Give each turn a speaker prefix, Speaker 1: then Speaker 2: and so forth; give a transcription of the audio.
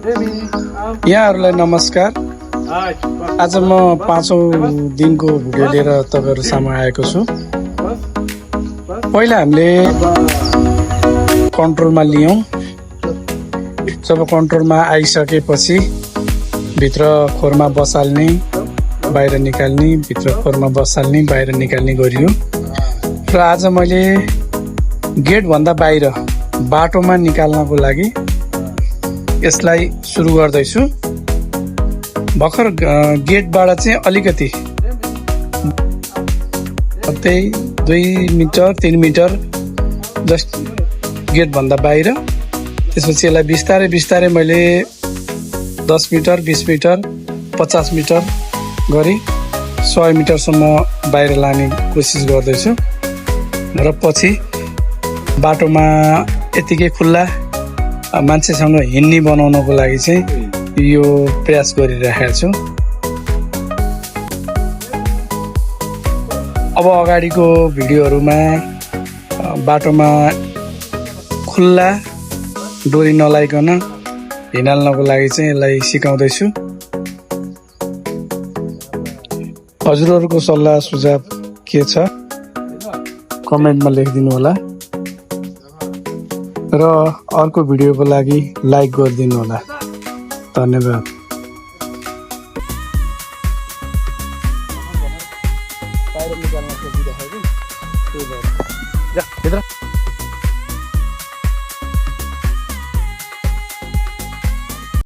Speaker 1: यहाँहरूलाई नमस्कार। आज म 5औं दिनको भिडियो लिएर तपाईहरु सामु आएको छु। पहिला हामीले कन्ट्रोलमा लियौं। जब कन्ट्रोलमा आइसकेपछि भित्र खोरमा बसाल्ने, बाहिर निकाल्ने, भित्र खोरमा बसाल्ने, बाहिर निकाल्ने गरियो। र आज मैले गेट भन्दा बाहिर बाटोमा निकाल्नको लागि यसलाई सुरु गर्दैछु। भर्खर गेटबाट चाहिँ अलिकति 2 मिटर 3 मिटर जस्ट गेट भन्दा बाहिर। त्यसपछि यसलाई बिस्तारै बिस्तारै मैले 10 मिटर 20 मिटर 50 मिटर गरी 100 मिटरसम्म बाहिर लाने कोसिस गर्दैछु। र पछि बाटोमा यतिकै खुल्ला मान्छेसँग हिँड्ने बनाउनको लागि चाहिँ यो प्रयास गरिरहेको छु। अब अगाडिको भिडियोहरुमा बाटोमा खुल्ला डोरी नलाइकन हिँड्नको लागि चाहिँ यसलाई सिकाउँदै छु। हजुरहरुको सल्लाह सुझाव के छ कमेन्टमा लेखिदिनु होला र अर्को भिडियोको लागि लाइक गरिदिनु होला। धन्यवाद। बाहिर निकाल्न खोजिरहेको छु।